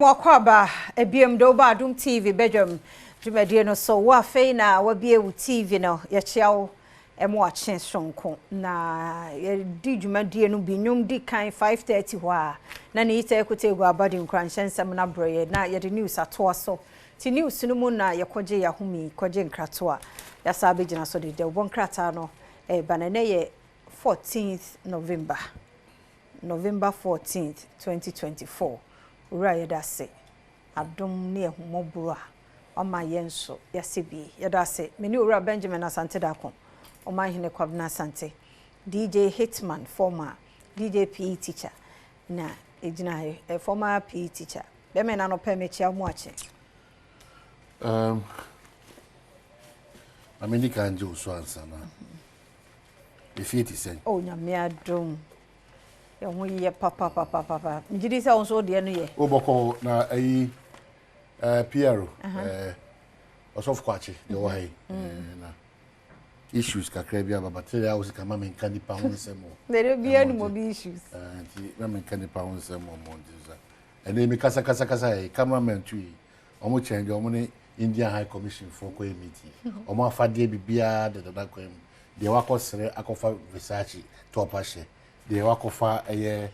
Wakɔaba ebiem de woba Adom TV badwam dwumadie no so. Wo afei na wabie wo TV no, yɛkyea wo ɛmo akye sonko na yɛdi dwumadie no bi. Nnwom di kan 5:30 hɔ a na ne yita ekute egu aba de nkuranhyɛ nsɛm no abrɛ yɛ na yɛde news atoa so. Ti news no mu na yɛkɔgye yɛahome, kɔgye nkratoa, yɛasa abɛgyina so de dɛwbɔ nkrataa no ɛreba. Na ɛnɛ yɛ 14th November, November 14th 2024. Owura, yɛda ase, adom ne ahummɔborɔ a ɔma yɛn nso yɛase bi, yɛda ase. Me ne Owura Benjamin Asante Dako, Ɔmanhene Kwabena Asante, DJ Hitman, former DJ PE teacher na ɛgyina ha, former PE teacher. Bɛmɛ na nɔpɛ mekyia mu akye. Maame di kan gye wo so ansa na efie ti sɛn? Oh, Nyame adom, yɛn ho yɛ papapapapa. Megye di sɛ wo nso wodeɛ no yɛ. Wobɔkɔ na ayi Piero ɔsɔfo Kwakye deɛ ɔwɔ ha yi na issues kakra bi aba batere a wosi kama menka nipa ho nsɛm wɔ. Dɛdɛ biara ni mo bi issues. Nti na menka nipa ho nsɛm wɔ mmɔnten sa. Ɛnɛ mi kasa kasa kasa yɛ cameraman tu yi, ɔmo kyɛn deɛ ɔmo ne Indian High Commission foɔ kɔyɛ meeting. Ɔmo afadeɛ bibiara dedada kwan mu deɛ wakɔ srɛ akɔfa Versace top ahyɛ, deɛ wakɔfa ɛyɛ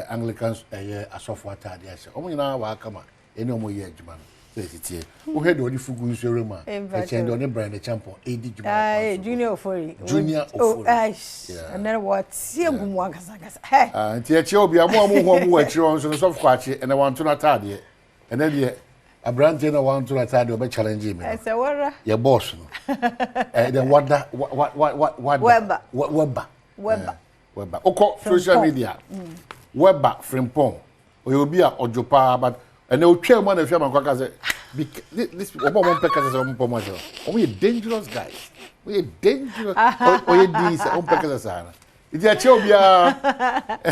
Anglican ɛyɛ asɔfo ataadeɛ ahyɛ. Ɔmo nyinaa wakama ɛne ɔmo yɛ adwuma no sɛ ɛsiteɛ. Wohwɛ deɛ ɔde fugu nsuo mu a, ɛkyɛn deɛ ɔne Bryan Acheampong ɛdi dwuma wɔ kwan so. Junior Ofori. Junior Ofori. Ɛnɛ wɔtie gu mu ankasa ankasa. Hey. Ah, nti ɛkyɛ obi a mo a mo hu ɔmo wɔ akyire hɔ nso no, sɔfo Kwakye ɛnɛ wanto n'ataadeɛ. Ɛnɛ deɛ aberanteɛ na wanto n'ataadeɛ, ɔbɛ challenge mi no. Ɛsɛ wɔra. Yɛ boss no ɛ wada wa wa wa wada. Wɛba. Wɛba. Wɛba. Wɛba, wokɔ social media, Wɛba Frimpong, ɔyɛ obi a ɔdwo paa, but ɛnɛ otwa mu a na efi amankwa ka sɛ this ɔmo a ɔmo mpɛ kasa sɛ ɔmo mpɛ ɔmo ahyɛ, ɔmo yɛ dangerous guys, ɔmo yɛ dangerous. Ɔyɛ din sɛ ɔmo mpɛ kasa saa no. Nti ɛkyɛ obiara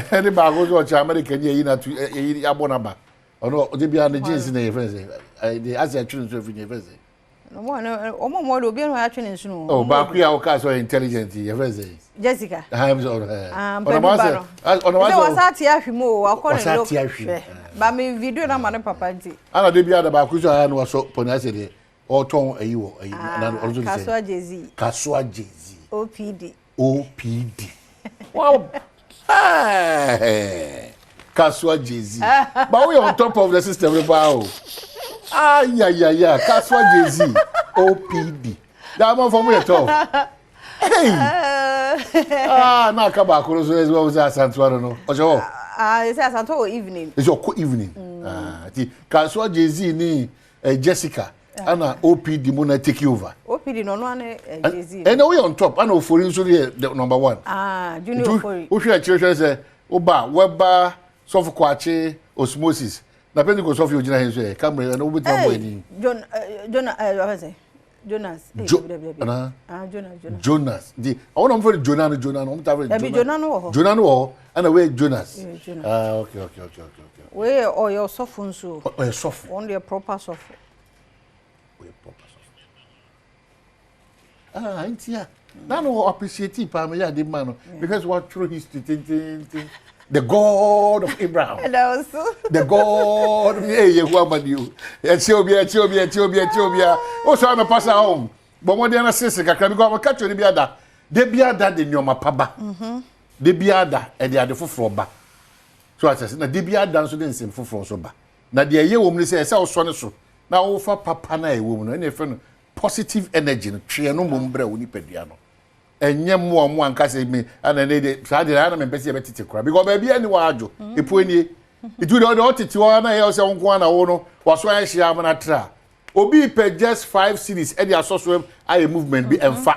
ɛne baako nso ɔkyɛ America ni, ɛyi na tu ɛyi abɔ n'aba. Ɔno ɔde biara ne jeans na yɛ fɛn sɛ ɛde asɛ ɛtwe ne nso efi ne yɛ fɛn sɛ. Ɔmo mo de obi na atwe ne nsono. Oh, baako yi a wɔka sɛ ɔyɛ intelligent yi, yɛ fɛn sɛ. Jessica. Ɛhan mi sɛ ɔno ɛɛ. Ah, ɔnam mpɛnu ba asɛ no. Ɔnam sɛ asɛ. Wasa ate ahwe mu o, wakɔ ne Wasa look ate ahwe mu. Hwɛ ba mi video na ma ne papa nti. Ana de biara da baako nso a na wasɔ pɔnne asɛ deɛ ɔtɔn ayi wɔ ayi na ɔno nso de sɛ. Kasoa Jay-Z. Kasoa Jay-Z. OPD. OPD. Wow. Hey. Kasoa Jay-Z. But we on top of the system no paa o. Ayayaya. Kasoa Jay-Z. OPD. That one for me at all. Hey. Ah, na aka baako no so ɛsɛ wɔn sɛ Asantewa no. Ɔhyɛ hɔ. Ah, sɛ Asantewa wɔ evening. Ɛsɛ ɔkɔ evening. Ah, ti Kasoa Jay-Z ni Jessica ana OPD mu na take over. OPD no, ɔno ane Jay-Z. Ɛna woyɛ on top, ana Ofori nso yɛ the number one. Ah, Junior Ofori. Wohwɛ akyire hwɛ sɛ woba Wɛba, Sɔfo Kwakye, Osmosis na Pentecost sɔfo yɛ ogyina he nso yɛ camera ɛna wobɛtumi abɔ ani. John Jonah ɔfɛ sɛ Jonas. Jo Dabi. Ana. Ah, Jonas, Jonas. Jonas, nti ɔmo na ɔmo fɛ no Jonah no, Jonah no ɔmo ta fɛ no. Dabi, Jonah no wɔ hɔ. Jonah no wɔ hɔ, ɛna wɔyɛ Jonas. Yeah, Jonas. Ah, okay. Wei yɛ ɔyɛ ɔsɔfo nso. Ɔyɛ sɔfo. Wɔn deɛ, proper sɔfo. Ɔyɛ proper sɔfo. Ah, nti a na no appreciate paa meyɛ ade ma no because watwerɛ history tententen, the God of Abraham. Ɛda so. The God of hey, yehu amani o. Ɛkyɛ obi, ɛkyɛ obi, ɛkyɛ obi, ɛkyɛ obi a o sọ anɔpa sa hɔ bɔ mmɔden na sese kakra bi kɔ ɔka kyerɛ ne bi ada de bi ada de nneɛma pa ba de bi ada ɛde ade foforɔ ba so akyɛ sɛ na de bi ada nso de nsɛm foforɔ nso ba. Na deɛ ɛyɛ wɔ mu ne sɛ ɛsɛ ɔsɔ ne so na wofa papa na ɛwɔ mu no, ɛna ɛfɛ no positive energy no tweɛ no mmom brɛ wo nipadua no. Ɛnyɛ mmoa mo ankasa mi ɛna ne de saa deɛ ɛna mempɛ sɛ yɛbɛtete kora because baabi ani wɔ adwo epu nie etu deɛ ɔde ɔtete hɔ na ɛyɛ sɛ wo nko ara na wo no waso ayɛ hyia amena tra. Obi pɛ just 5 cedis ɛde asɔ so ayɛ movement bi, ɛnfa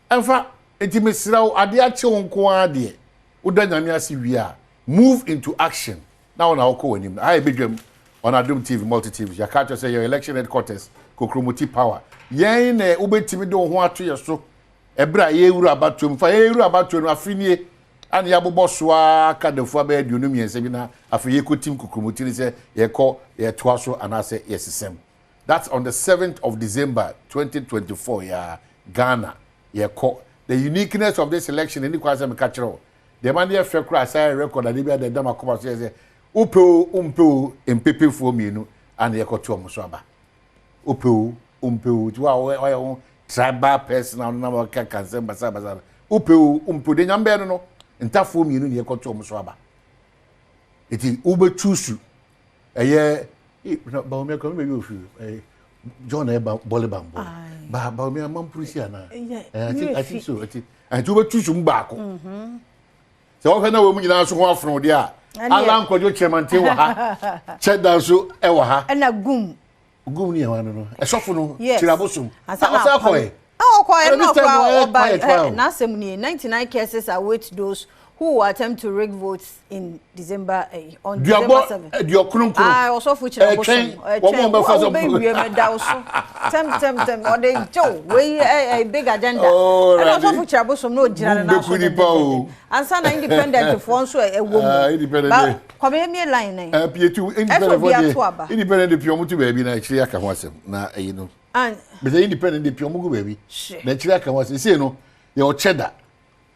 ɛnfa. Nti mesrɛ wo, adeɛ akye wo nko ara deɛ, woda Nyame ase wie a, move into action na wo na wokɔ w'anim. Ha yɛ Badwam on Adom TV, Multi TV. Yɛka kyerɛ sɛ yɛ election headquarters, Kokromoti Power. Yɛn na wobɛtumi de wo ho ato yɛ so ɛberɛ a yɛwura abatoɔ mu. Fa yɛwura abatoɔ no afe nie ana yɛabobɔ so a ka dafo abɛyɛ 23 bi na afei yɛkɔtim Kokromoti no sɛ yɛkɔ yɛtoa so anaasɛ yɛsesɛm. That's on the 7th of December 2024. Yɛ Ghana yɛkɔ. The uniqueness of this election ɛni kwan sɛ meka kyerɛ wo. Deɛ ma ne yɛ fɛ koraa saa yɛ record ade bi a da ɛdam akoma so yɛ sɛ Wopɛ o, wompɛ o, mpepefoɔ mmienu ana yɛkɔto wɔn so aba. Wopɛ o, wompɛ o, nti wo a woyɛ wo tribal person a wonam ɔka ka nsɛm basabasa no, wopɛ o, wompɛ o, deɛ Nyame bɛyɛ no no, ntafoɔ mmienu na yɛkɔto wɔn so aba. Nti wobɛchuusu ɛyɛ Bawumia kɔ mebɛyɛ ofiri ɛyɛ John ɛyɛ bɔle bambɔ ba Bawumia mampuru si anaa I think so ɛti ɛti wobɛchuusu mu baako. Sɛ wɔhwɛ na wɔn mu nyinaa nso ho afono deɛ a, ala nkɔdwo kyerɛmanten wɔ ha, kyɛda nso wɔ ha. Ɛna gum. Gum ne yɛn ano no, ɛsɔfo no kyerɛ abosom. Ɔsɛ akɔɛ. Ɔkɔɛ na ɔkɔ ɔba n'asɛm nie 99 cases await those who will attempt to rig votes in December eh, on December 7. Duabɔ kronkron. Ah, ɔsɔfo kyerɛ abosom. Ɛtwɛn wɔn a wɔbɛfa sɛ. Wɔbɛwie mɛda wo so. Tɛm tɛm tɛm ɔde gyew wei ɛ ɛ big agenda. Ɛna ɔsɔfo kyerɛ abosom na ogyina ne nan so dendenden. Ansa na independent foɔ nso ɛwɔ mu. Ah, independent Ba de. Kwame emie line nan. Eh, pie tu independent foɔ deɛ. Independent de pie ɔmo tu baabi na akyire aka ho asɛm na ɛyi no. Bɛsɛ independent de pie ɔmo gu baabi na akyire aka ho asɛm. Sei no yɛ ɔkyɛ da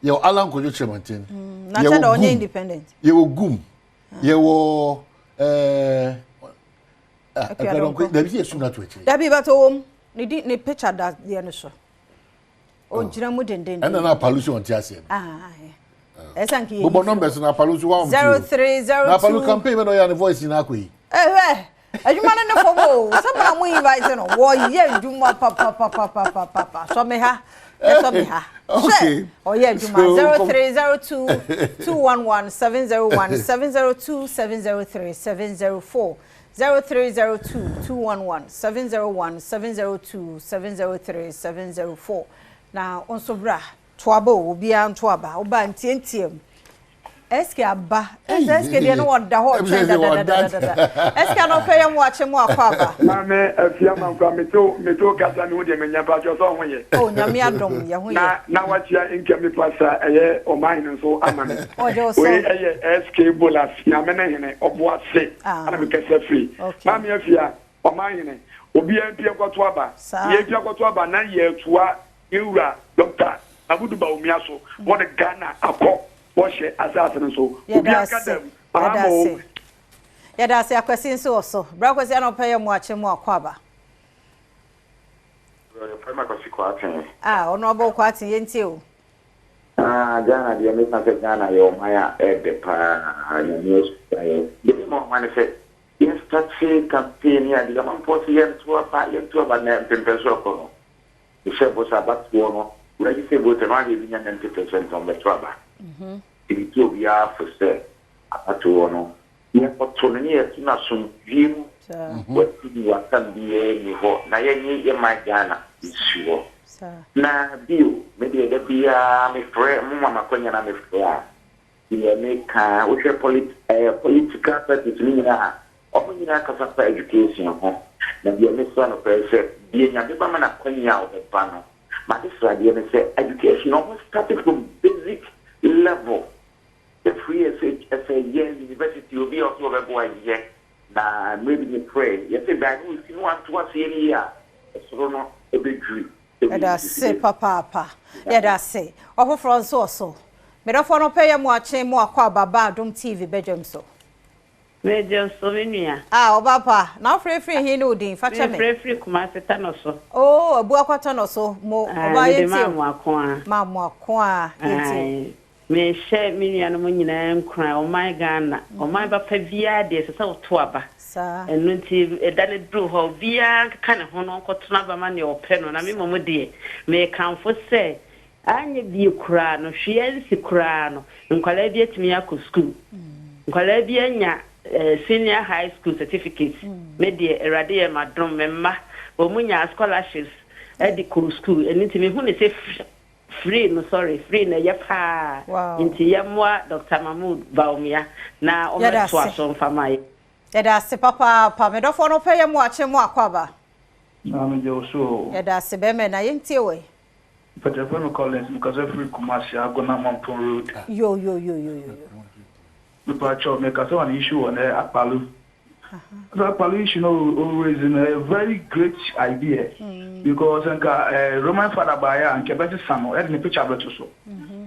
yɛ wɔ Alan Kwadwo Kyerɛmanten. Na kyɛ da ɔnyɛ independent. Yɛ wɔ gum yɛ wɔ ɛɛ. Akuadɔnkɔ dabi sɛ yɛsum no ato akyire. Dabi bɛtɔ wɔm ne di ne picture da deɛ no so. Ɔgyina mu dendenden. Ɛna na apalu so ɔnte aseɛ no. Ɛsɛ nka yɛ. Bobɔ numbers na apalu so wa ɔmte. 0302. Na apalu campaign bɛ na ɔyɛ ne voice nyinaa akɔ yi. Ɛhwɛ adwuma no ne fam o sɛ mo na mo invite no wɔyɛ adwuma papapapapapa sɔ me ha ɛsɔ me ha. Okay. Ɔyɛ adwuma 0302 211 701 702 703 704 0302 211 701 702 703 704 na nso bra to aba o obiara nto aba woba ntiantia mu SK aba SK deɛ no wɔda hɔ ɔtwɛn dadadadada SK anɔpɛ yɛ mo akye mo akɔ aba. Maame Afia Mankwaa metew metew kasa mehu deɛ menya mpakyɛw sɛ ɔho yɛ. Oh Nyame adom yɛ ho yɛ. Na na wakyia nka me pasa ɛyɛ ɔman hene nso ama me. Ɔgye wo so. Wei ɛyɛ SK Bolas Nyame ne hene ɔboase ana me kasa firi. Maame Afia ɔman hene obiara mpie nkɔto aba yɛ mpie akɔto aba na yɛtoa yɛwura Doctor Abudu Bawumia so wɔde Ghana akɔ bɔhyɛ asase no so. Yɛda Obiara nka ase. dam. Yɛda Mahama o. ase. Yɛda ase Akwasi nso wɔ so. Bra Kwasi anɔpa yɛ mo akye mo akɔ aba. Yɛfrɛ me Akwasi Kwarteng. Ah, Honorable Kwarteng, yɛntie o. Ah, Ghana deɛ meka sɛ Ghana yɛ ɔman a ɛɛdɛ paa, Nyame ahyira yɛn. Deɛ mema ɔman ne sɛ, yɛn starte campaign ne adeɛ, amanfoɔ se yɛnto aba, yɛnto aba, na mpempɛn so ɛkɔ no, mehyɛ bɔ sɛ abatoɔ no, register voter no anyɛ bi nya 90% wɔn bɛto aba. Nti metu obiara fo sɛ abatoɔ no, yɛkɔto no ne yɛto no asomdwie mu, wati ne wasam biara nni hɔ, na yɛnye yɛ man Ghana nsi hɔ. Na bio, me deɛ da biara mefrɛ, moma me akwanya na mefrɛ a, deɛ meka, wohwɛ polit eh, political parties no nyinaa a, wɔn nyinaa kasa fa education ho. Na deɛ mesrɛ no pɛɛ sɛ, deɛ Nyame bɛma no akwanya a ɔbɛba no, m'adesradeɛ ne sɛ, education no, wɔn start from basic level, sɛ free SHS yɛ, university, obi a ɔsɛ ɔbɛboa yɛ, na mmerɛ bi mefrɛɛ, yɛse dan no wosi no wanto aseɛ no yie a, ɛsoro no ɛbɛdwiri. Yɛda ase papaapa. Yɛda ase. Ɔfoforɔ nso wɔ so. Medɔfoɔ no pɛ yɛ mo akye mo akɔ aba ba Adom TV badwam so. Medwo so me nua. Ah ɔba pa, na wo frɛ firi he ne wo din, fa kyɛ me. Me frɛ firi Kumasi Tano so. Oh Abuakwa Tano so, mo, ɔbaa Mede yɛntie maa o. mo ako a. Maa mo ako a, yɛntie o. Ae, me hyɛ me nuanom nyinaa nkuran, ɔman Ghana, ɔman papa biara deɛ ɛsɛ sɛ wo to aba. Saa. Ɛno nti ɛda no duru hɔ a obiara nkeka ne ho na ɔnkɔto n'aba ma nea ɔpɛ no, na me mmom deɛ, mekamfo sɛ anyɛ bie koraa no, hwee ansi koraa no, nkwadaa bi atumi akɔ sukuu. Nkwadaa bi anya senior high school certificate. Me deɛ, Awurade yɛ m'adom, me mma, wɔn nyaa scholarships de kɔɔ sukuu. Ɛno nti mehu no sɛ free no, sorry, free no ɛyɛ paa. Nti yɛmmoa Doctor Mahmood Bawumia na ɔmmɛtoa so mfa ma yɛn. Yɛda ase papaapa. Me dɔfoɔ no pɛ yɛ mo akye mo akwaaba. Naa me gye wo so oo. Yɛda ase bɛɛma na yɛntie wo ɛ. Mpakyɛ yɛfrɛ me Collins mekasa firi Kumasi Agona Mampong road. Yo yo yo yo yo. Mepakyɛw mekasa on issue on ɛ Akpalu. Sɛ Akpalu issue no o raise no ɛyɛ very great idea because nka ɛ Roman father baayɛ a nka ɛbɛsesa no ɛde ne picture bɛto so.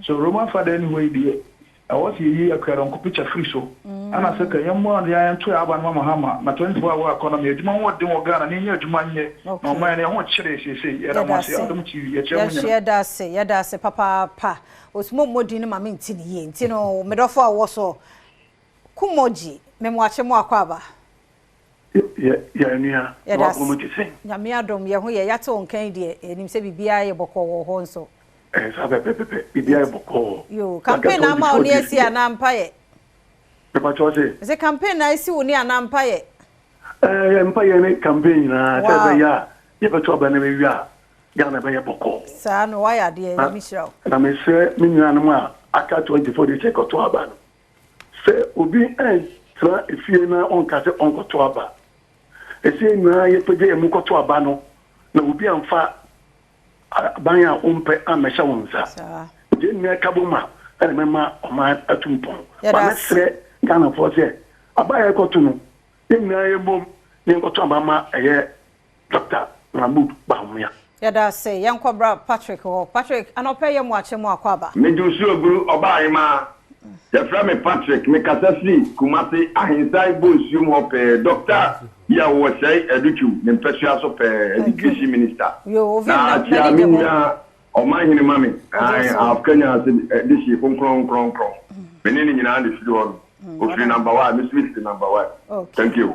So Roman father ɛni hɔ yi deɛ ɛwɔ sɛ yɛyi Akuadɔnko picture firi so. Ɛna sɛ ka yɛmmɔ no deɛ yɛnto yɛn aba no ma Mahama na 24 hour economy adwuma ho ɔden wɔ Ghana na yɛnyɛ adwuma nyɛ na ɔman no yɛn ho kyere seesei. Yɛda mo ase Adom TV yɛkyerɛ mo nyina. Yɛda ase, yɛda ase papaapa. Osmo mmɔ din no ma mente no yie nti no medɔfo a wowɔ so Kumogyi, memoakye mo akwaaba. Yɛ yɛ nua na Yɛda w'akoma ase. mu te sɛn? Nyame adom yɛ ho yɛ, yɛate wo nka yi deɛ yɛnim sɛ biribiara yɛ bɔkɔɔ wɔ hɔ nso. Ɛyɛ saa pɛpɛpɛpɛ, biribiara yɛ bɔkɔɔ. Yoo, Na nka campaign na ama wo 24 ne days asi deɛ. anaa mpaeɛ? Mepakyɛ wo se? Mese campaign na asi wo ne anaa mpaeɛ? Ɛɛ mpaeɛ ne campaign nyinaa sɛ Wow. ɛbɛyɛ a yɛbɛto aba no bɛwie a Ghana bɛyɛ bɔkɔɔ. Saa no wayɛ adeɛ, Na Nyame hyira wo. na mesrɛ me nuanom a aka 24 days sɛ kɔto aba no sɛ obi ɛntena efie na ɔnka sɛ ɔnkɔto aba. Ɛsɛ yɛn nyinaa yɛpagya yɛn mu kɔto aba no na obi amfa aban a wompɛ ammɛhyɛ wo nsa. Saa. Nti yɛn nyinaa ka bom a ɛna mɛma ɔman atu mpɔn. Yɛda Ba ase. mɛsrɛ Ghanafoɔ sɛ aba a yɛkɔto no yɛn nyinaa yɛmmom na yɛnkɔto aba ma ɛyɛ Dr. Mahmoud Bawumia. Yɛda ase. Yɛnkɔ bra Patrick hɔ. Patrick, anɔpa yi yɛ mo akye mo akɔ aba. Megye wo so aburu, ɔbaahemaa. Yɛfrɛ me Patrick, mekasa firi Kumasi, Ahensan Bonsuom hɔ pɛɛ, Dɔkta yi a ɔwɔ Sɛe Adutwum ne mpɛsoa so pɛɛ, Education Minister. Yoo, Ovim Na na kyia m'ani me gye ho. nua Ɔmanhene ma me, Ɔgye ae, so. Alf Kenya ase dehye kronkron kronkron. Me ne no nyinaa na ɛfiri hɔ no. Ɔfiri number one, me nso mefiri number one. Thank you.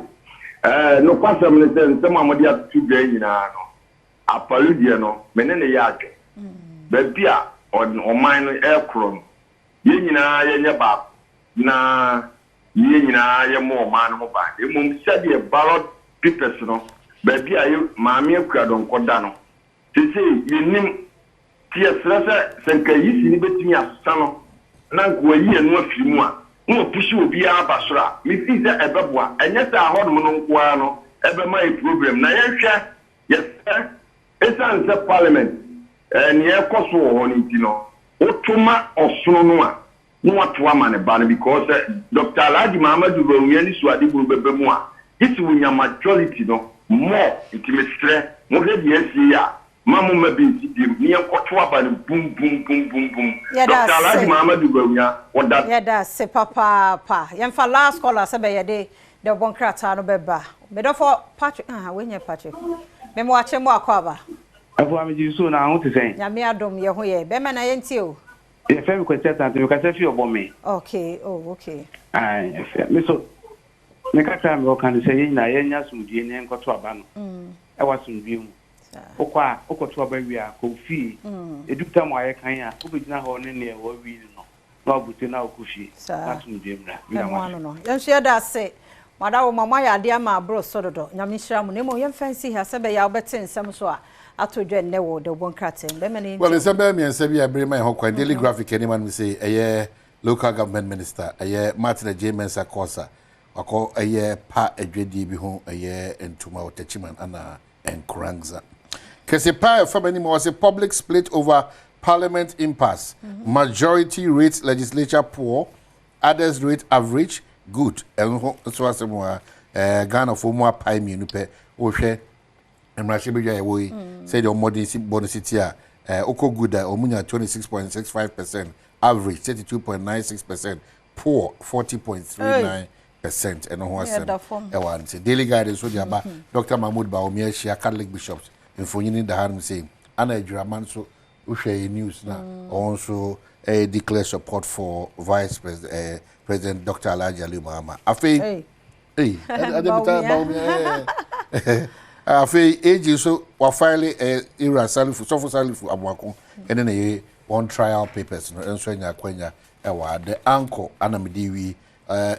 Eh, nokwasɛm ne sɛ nsɛm a mode atoto dwa yi nyinaa no, Apalu deɛ no, me ne no yɛ adwene. Baabi a ɔman no rekorɔ no, yɛn nyinaa yɛnyɛ baako na yɛn nyinaa yɛmmɔ ɔman no ho ban. Na mmom sɛdeɛ ballot papers no, baabi a yɛ Maame Akua Donkor da no, seesei yɛnnim. Nti yɛsrɛ sɛ, sɛ nka yisi no bɛtumi asesa no na nka wayi ɛno afiri mu a, na wapushi obiara aba soro a, me feel sɛ ɛbɛboa. Ɛnyɛ sɛ ahɔnom no nko ara no ɛbɛma yɛ problem. Na yɛnhwɛ, yɛsrɛ, ɛsiane sɛ parliament eh, nea ɛkɔ so wɔ hɔ no nti no, woto ma ɔsono no a, na wato ama ne ba no because sɛ Doctor Alhaji Mahamadou Bawumia ne Suadebunu bɛba mu a, gye sɛ wɔnya majority no more. Nti mesrɛ, mohwɛ deɛ asie yi a, Ma mo mma bi nsi biom ne yɛnkɔto aba no bum bum bum bum bum. Yɛda Doctor Alhaji ase. Mahamadou Bawumia, wɔda. Yɛda ase papaapa. Yɛmfa last caller sɛ bɛyɛ de dɛwbɔ nkrataa no bɛba. Me dɔfo Patrick, ah wei nyɛ Patrick. Me mo akye mo akɔ aba. Afua megye so na ho te sɛn? Nyame adom yɛ ho yɛ. Bɛma na yɛntie o. Yɛfrɛ me Kwasi Asante, mekasa fi Ɔbɔme. Okay, oh okay. Ae, ɛfɛ. Me so, me kakra a mewɔ ka ne sɛ yɛn nyinaa yɛnyɛ asomdwie na yɛnkɔto aba no ɛwɔ asomdwie mu. Wokɔ a, wokɔto aba wie a, kɔ wo fie. Ɛdu tam a yɛkan a, wobɛgyina hɔ ne neɛ wɔawie no na wabɔ na wokɔ fie. Na asomdwie mmra. Meda Ɛno mo ase. ano no. Yɛn nso yɛda ase. Mo adawoma, moayɛ adeɛ ama aboro so dodo. Nyame nhyira mo. Na mmom yɛmfa nsi ha sɛ ɛbɛyɛ a wobɛte nsɛm so a ato dwa nnɛ wɔ Dawubɔ nkrataa mu. Bɛma no Well, yɛntie. nsɛm bɛyɛ mmiɛnsa bi a ɛbere ma yɛn ho kwan. Daily Graphic anim anom sɛ ɛyɛ local government minister ɛyɛ Martin Adjei Mensah Korsah wakɔ ɛyɛ pa adwadie bi ho ɛyɛ ntoma wɔ Techiman ana Nkoranza. Kɛse paa ɛfa m'anim a wɔse public split over parliament impasse, majority rates legislature poor, others rate average good. Ɛno ho nso asɛm a ɛɛ Ghanafoɔ mu apae mmienu pɛ. Wohwɛ mmarahyɛbadwa a yɛwɔ yi sɛdeɛ wɔn mmɔden si bɔ no si ti a ɛɛ wokɔ good a wɔn nya 26.65%, average 32.96%, poor 40.39%. Ɛno ho asɛm ɛwɔ ano sɛ Daily Guide nso de aba. Dr. Mahmoud Bawumia ahyia Catholic bishops, mfonyini da hanom sɛ ana adwurama nso wohwɛ yɛ news na ɔno nso ɛyɛ declare support for Vice President, President Dr. Alhaji Aliyu Mahama. Afei Hey, ade bita Bawumia. Afei AG nso wafile Ira Salifu, Sɔfo Salifu Amoako ɛne ne yere wɔn trial papers no nso anya akwanya ɛwɔ ade ankɔ ana mede wi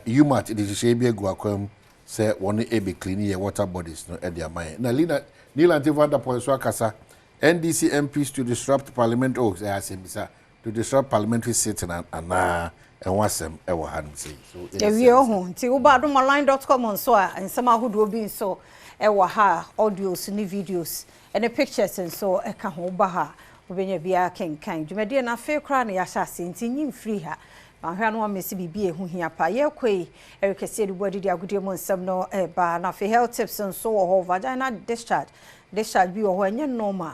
UMaT de nhyehyɛe bi agu akwan mu sɛ wɔn ebe clean yɛ water bodies no de ama yɛn. Na Lina Nilante Vanderpoel nso akasa, NDC MPs to disrupt parliament, oh ɛyɛ asɛmmisa, to disrupt parliamentary sitting anaa ɛho asɛm ɛwɔ ha nom sei. So Yɛwie ɔho nti woba adomonline.com nso a nsɛm ahodoɔ bi nso ɛwɔ ha, audios ne videos ɛne pictures nso ɛka ho. Woba ha wobɛnya biara kenkan dwumadie no. Afei koraa na yɛahyɛ ase nti nyi mfiri ha mahwɛ ano amesi biribi a ɛho hia pa. Yɛrekɔ yi ɛrekɛseɛ de bu adidi agodie mu nsɛm no ɛba, na afei health tips nso wɔ hɔ. Vaginal discharge, discharge bi wɔ hɔ ɛnyɛ normal.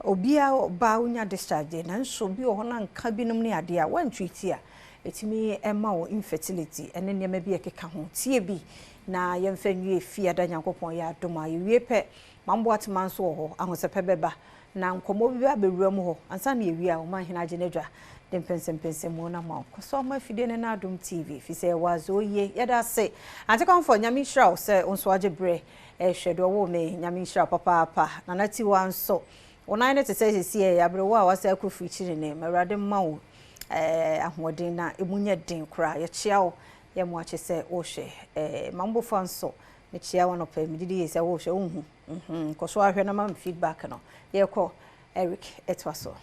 Obiara ɔbaa wonya discharge deɛ, nanso bi wɔ hɔ na nka binom ne adeɛ a wɔntreat a Ɛtumi ma wo infertility ne nneɛma bi a ɛkeka ho. Tie bi na yɛmfa nwie Fiada Nyankopɔn yɛ adom a yɛwie pɛ Mamboatema nso wɔ hɔ, ahosɛpɛ bɛba na nkɔmmɔ bi abɛwura mu hɔ ansa na yɛwie a Ɔmanhene agye n'adwa de mpɛnsɛmpɛnsɛmu no ama wo. Kɔ so ama afidie no ne Adom TV firi sɛ ɛwɔ adze oye. Yɛda ase Auntie Comfort, Nyame nhyira wo sɛ wo nso agye berɛ rehwɛ deɛ ɔwoo me. Nyame nhyira wo papaapa. Nana Tiwa nso Wo nan no te sɛ seesei aberewa a wasan akɔ firikyiri nnɛ. Ma Awurade mma wo ahoɔden na emu nyɛ den koraa. Yɛkyea wo, yɛ mmoakye sɛ wohwɛ. Mambofa nso, mekyea wo anɔpa yi. Megye di yie sɛ wohwɛ, wonhu. Kɔ so ara hwɛ na ma me feedback no. Yɛrekɔ, Eric, toa so.